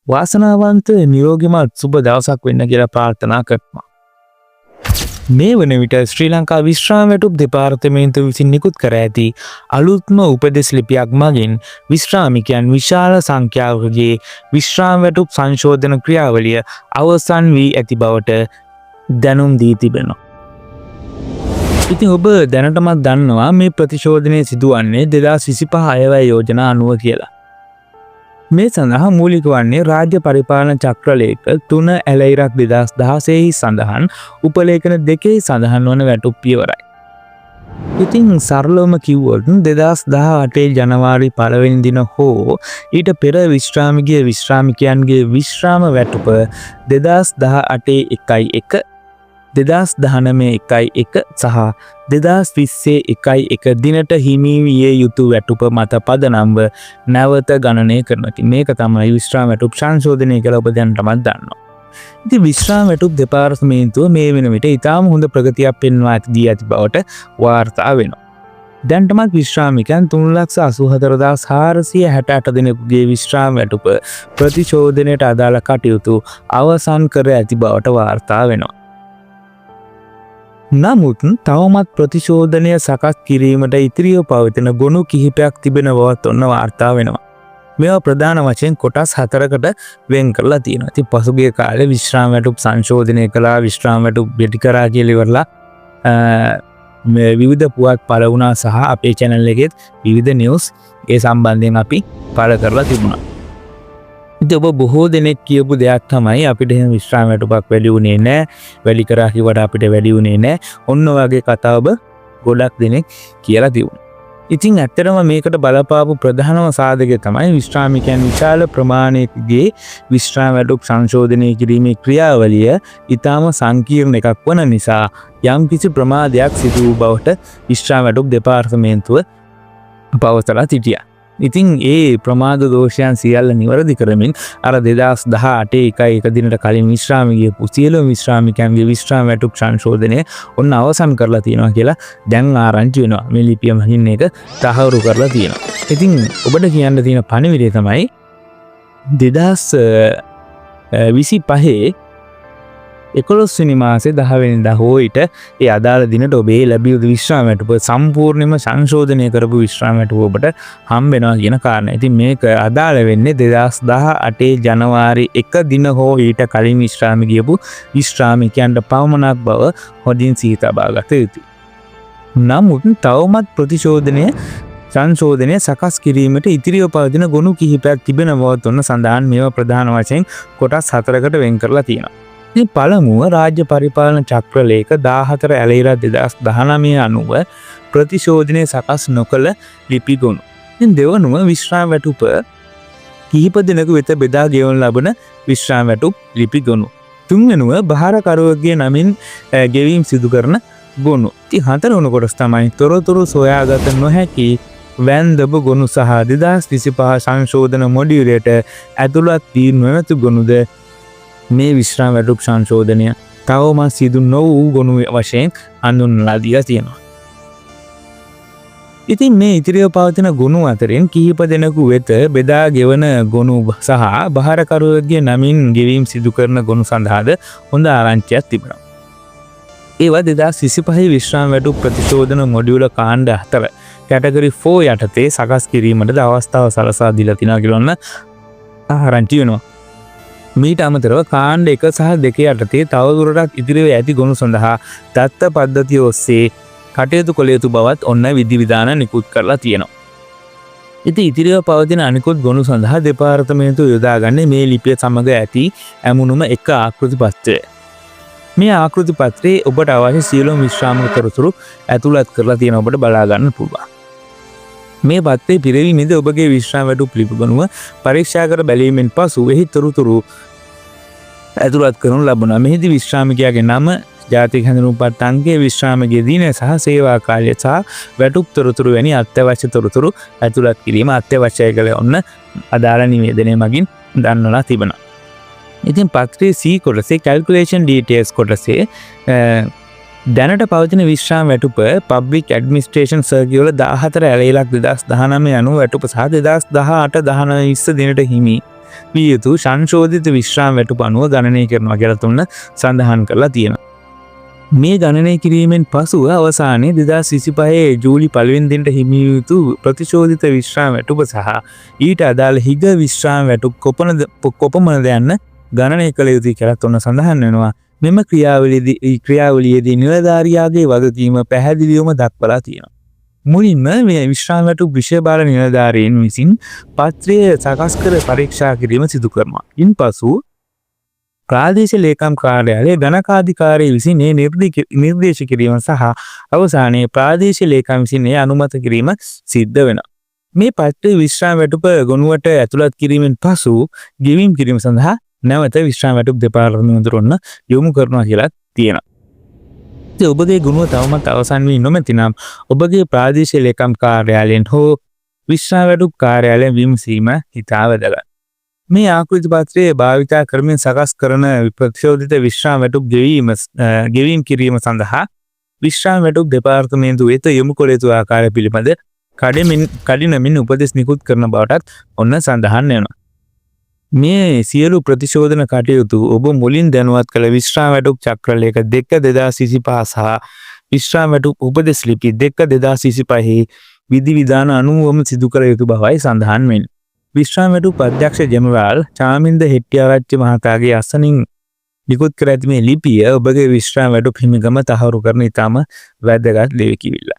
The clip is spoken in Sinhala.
වාසනාවන්ත නිරෝගිමත් සුබ දවසක් වෙන්න කියලා ප්‍රාර්ථනා කරනවා. මේ වන විට ශ්‍රී ලංකා විශ්‍රාම වැටුප් දෙපාර්තමේන්තුව විසින් නිකුත් කර ඇති අලුත්ම උපදෙස් ලිපියක් මගින් විශ්‍රාමිකයන් විශාල සංඛ්‍යාවකගේ විශ්‍රාම වැටුප් සංශෝධන ක්‍රියාවලිය අවසන් වී ඇති බවට දැනුම් දී තිබෙනවා. ඉතින් ඔබ දැනටමත් දන්නවා මේ ප්‍රතිශෝධනය සිදුවන්නේ 2025 අයවැය යෝජනා අනුව කියලා. මේ සඳහා මූලික වන්නේ රාජ්‍ය පරිපාලන චක්‍රලේඛ 3/16 සඳහන් උපලේඛන 2 සඳහන් වන වැටුප් පියවරයි. ඉතින් සරලවම කිව්වොත් 2018 ජනවාරි 1 දින හෝ ඊට පෙර විශ්‍රාම ගිය විශ්‍රාමිකයන්ගේ විශ්‍රාම වැටුප 2018 1.1, 2019 1.1 සහ 2020 1.1 දිනට හිමි විය යුතු වැටුප මත පදනම්ව නැවත ගණනය කරනවා. ඉතින් මේක තමයි විශ්‍රාම වැටුප් සංශෝධනය කියලා ඔබ දැනටමත් දන්නවා. ඉතින් විශ්‍රාම වැටුප් දෙපාර්තමේන්තුව මේ වෙන විට ඉතාම හොඳ ප්‍රගතියක් පෙන්වා දී ඇති බවට වාර්තා වෙනවා. දැනටමත් විශ්‍රාමිකයන් 3,84,468 දෙනෙකුගේ විශ්‍රාම වැටුප ප්‍රතිශෝධනයට අදාළ කටයුතු අවසන් කර ඇති බවට වාර්තා වෙනවා. නමුත් තවමත් ප්‍රතිශෝධනය සකස් කිරීමට ඉතිරිව පවතින ගොනු කිහිපයක් තිබෙන බවත් ඔන්න වාර්තා වෙනවා. මේවා ප්‍රධාන වශයෙන් කොටස් හතරකට වෙන් කරලා තියෙනවා. ඉතින් පසුගිය කාලේ විශ්‍රාම වැටුප් සංශෝධනය කළා, විශ්‍රාම වැටුප් වැඩි කරා කියලා ඉවරලා මේ විවිධ පුවත් පළ වුණා සහ අපේ චැනල් එකෙත් විවිධ නිවුස් ඒ සම්බන්ධයෙන් අපි පළ කරලා තිබුණා. ඉතින් ඔබ බොහෝ දෙනෙක් කියපු දෙයක් තමයි අපිට එහෙම විශ්‍රාම වැටුපක් වැඩි වුණේ නෑ, වැඩි කරා කිව්වට අපිට වැඩි වුණේ නෑ. ඔන්න ඔයගේ කතාව ඔබ ගොඩක් දෙනෙක් කියලා තිබුණා. ඉතින් ඇත්තටම මේකට බලපාපු ප්‍රධානම සාධකය තමයි විශ්‍රාමිකයන් විශාල ප්‍රමාණයකගේ විශ්‍රාම වැටුප් සංශෝධනය කිරීමේ ක්‍රියාවලිය ඉතාම සංකීර්ණ එකක් වන නිසා යම්කිසි ප්‍රමාදයක් සිදු වූ බවට විශ්‍රාම වැටුප් දෙපාර්තමේන්තුව පවසලා සිටියා. ඉතින් ඒ ප්‍රමාද දෝෂයන් සියල්ල නිවැරදි කරමින් අර 2018 1.1 දිනට කලින් විශ්‍රාම ගියපු සියලුම විශ්‍රාමිකයන්ගේ විශ්‍රාම වැටුප් සංශෝධනය ඔන්න අවසන් කරලා තියෙනවා කියලා දැන් ආරංචි වෙනවා. මේ ලිපිය මගින් ඒක තහවුරු කරලා තියෙනවා. ඉතින් ඔබට කියන්න තියෙන පණිවිඩය තමයි 2025 11 වෙනි මාසේ 10 වෙනිදා හෝ ඊට ඒ අදාළ දිනට ඔබේ ලැබිය යුතු විශ්‍රාම වැටුප සම්පූර්ණයෙන්ම සංශෝධනය කරපු විශ්‍රාම වැටුප ඔබට හම්බ වෙනවා කියන කාරණය. ඉතින් මේක අදාළ වෙන්නේ 2018 ජනවාරි 1 දින හෝ ඊට කලින් විශ්‍රාම ගියපු විශ්‍රාමිකයන්ට පමණක් බව හොඳින් සිහි තබා ගත යුතුයි. නමුත් තවමත් ප්‍රතිශෝධනය සංශෝධනය සකස් කිරීමට ඉතිරිව පවතින ගොනු කිහිපයක් තිබෙන බවත් ඔන්න සඳහන්. මේවා ප්‍රධාන වශයෙන් කොටස් හතරකට වෙන් කරලා තියෙනවා. ඉතින් පළමුව රාජ්‍ය පරිපාලන චක්‍රලේඛ 14/2019 අනුව ප්‍රතිශෝධනය සකස් නොකළ ලිපි ගොනු. ඉතින් දෙවනුව විශ්‍රාම වැටුප කිහිප දෙනෙකු වෙත බෙදා ගෙවනු ලබන විශ්‍රාම වැටුප් ලිපි ගොනු. තුන්වෙනුව භාරකරුවෙකුගේ නමින් ගෙවීම් සිදු කරන ගොනු. ඉතින් හතරවන කොටස තමයි තොරතුරු සොයාගත නොහැකි වැන්දබ ගොනු සහ 2025 සංශෝධන මොඩියුලයට ඇතුළත් වී නොමැති ගොනුද මේ විශ්‍රාම වැටුප් සංශෝධනය තවමත් සිදු නොවූ ගොනු වශයෙන් හඳුන්වලා දීලා තියෙනවා. ඉතින් මේ ඉතිරිව පවතින ගොනු අතරින් කිහිප දෙනෙකු වෙත බෙදා ගෙවන ගොනු සහ භාරකරුවෙකුගේ නමින් ගෙවීම් සිදු කරන ගොනු සඳහාද හොඳ ආරංචියක් තිබෙනවා. ඒවා 2025 විශ්‍රාම වැටුප් ප්‍රතිශෝධන මොඩියුල කාණ්ඩ 4 කැටගරි 4 යටතේ සකස් කිරීමටද අවස්ථාව සලසා දීලා තිනවා කියලා ඔන්න ආරංචි වෙනවා. මීට අමතරව කාණ්ඩ 1 සහ 2 යටතේ තවදුරටත් ඉතිරිව ඇති ගොනු සඳහා දත්ත පද්ධතිය ඔස්සේ කටයුතු කළ යුතු බවත් ඔන්න විධිවිධාන නිකුත් කරලා තියෙනවා. ඉතින් ඉතිරිව පවතින අනිකුත් ගොනු සඳහා දෙපාර්තමේන්තුව යොදාගන්නේ මේ ලිපිය සමග ඇති ඇමුණුම එක ආකෘති පත්‍රය. මේ ආකෘති පත්‍රයේ ඔබට අවශ්‍ය සියලුම විශ්‍රාමික තොරතුරු ඇතුළත් කරලා තියෙන ඔබට බලා ගන්න පුළුවන්. මේ පත්‍රයේ පිරවීමේදී ඔබගේ විශ්‍රාම වැටුප් ලිපි ගොනුව පරීක්ෂා කර බැලීමෙන් පසු එහි තොරතුරු ඇතුළත් කරනු ලබනවා. මෙහිදී විශ්‍රාමිකයාගේ නම, ජාතික හැඳුනුම්පත් අංකය, විශ්‍රාම ගිය දිනය සහ සේවා කාලය සහ වැටුප් තොරතුරු වැනි අත්‍යවශ්‍ය තොරතුරු ඇතුළත් කිරීම අත්‍යවශ්‍යයි කියලා ඔන්න අදාළ නිවේදනය මගින් දන්වලා තිබෙනවා. ඉතින් පත්‍රයේ C කොටසේ කැල්කියුලේෂන් ඩීටේල්ස් කොටසේ දැනට පවතින විශ්‍රාම වැටුප පබ්ලික් ඇඩ්මිනිස්ට්‍රේෂන් සර්කියුලර් 14/2019 අනුව වැටුප සහ 2018 19 20 දිනට හිමි විය යුතු සංශෝධිත විශ්‍රාම වැටුප අනුව ගණනය කරනවා කියලා ඔන්න සඳහන් කරලා තියෙනවා. මේ ගණනය කිරීමෙන් පසුව අවසානයේ 2025 ජූලි 1 වෙනි දිනට හිමි විය යුතු ප්‍රතිශෝධිත විශ්‍රාම වැටුප සහ ඊට අදාළ හිග විශ්‍රාම වැටුප් කොපමණද යන්න ගණනය කළ යුතුයි කියලාත් ඔන්න සඳහන් වෙනවා. මෙම ක්‍රියාවලියේදී නිලධාරියාගේ වගකීම පැහැදිලිවම දක්වලා තියෙනවා. මුලින්ම මේ විශ්‍රාම වැටුප් විෂය භාර නිලධාරීන් විසින් පත්‍රය සකස් කර පරීක්ෂා කිරීම සිදු කරනවා. ඉන්පසු ප්‍රාදේශ ලේකම් කාර්යාලයේ ගණකාධිකාරිය විසින් ඒ නිර්දේශ කිරීම සහ අවසානයේ ප්‍රාදේශ ලේකම් විසින් එය අනුමත කිරීම සිද්ධ වෙනවා. මේ පත්‍රය විශ්‍රාම වැටුප ගොනුවට ඇතුළත් කිරීමෙන් පසු ගෙවීම් කිරීම සඳහා නැවත විශ්‍රාම වැටුප් දෙපාර්තමේන්තුවට ඔන්න යොමු කරනවා කියලා තියෙනවා. ඉතින් ඔබගේ ගොනුව තවමත් අවසන් වී නොමැතිනම් ඔබගේ ප්‍රාදේශීය ලේකම් කාර්යාලයෙන් හෝ විශ්‍රාම වැටුප් කාර්යාලයෙන් විමසීම ඉතා වැදගත්. මේ ආකෘති පත්‍රය භාවිතා කරමින් සකස් කරන ප්‍රතිශෝධිත විශ්‍රාම වැටුප් ගෙවීම් කිරීම සඳහා විශ්‍රාම වැටුප් දෙපාර්තමේන්තුව වෙත යොමු කළ යුතු ආකාරය පිළිබඳ කඩිනමින් උපදෙස් නිකුත් කරන බවටත් ඔන්න සඳහන් වෙනවා. මේ සියලු ප්‍රතිශෝධන කටයුතු ඔබ මුලින් දැනුවත් කළ විශ්‍රාම වැටුප් චක්‍රලේඛ 2/2025 සහ විශ්‍රාම වැටුප් උපදෙස් ලිපි 2/2025 විධි විධාන අනුවම සිදු කළ යුතු බවයි සඳහන් වෙන්නේ. විශ්‍රාම වැටුප් අධ්‍යක්ෂ ජෙනරාල් චාමින්ද හෙට්ටිආරච්චි මහතාගේ අත්සනින් නිකුත් කර ඇති මේ ලිපිය ඔබගේ විශ්‍රාම වැටුප් හිමිකම තහවුරු කරන ඉතාම වැදගත් ලියකියවිල්ල.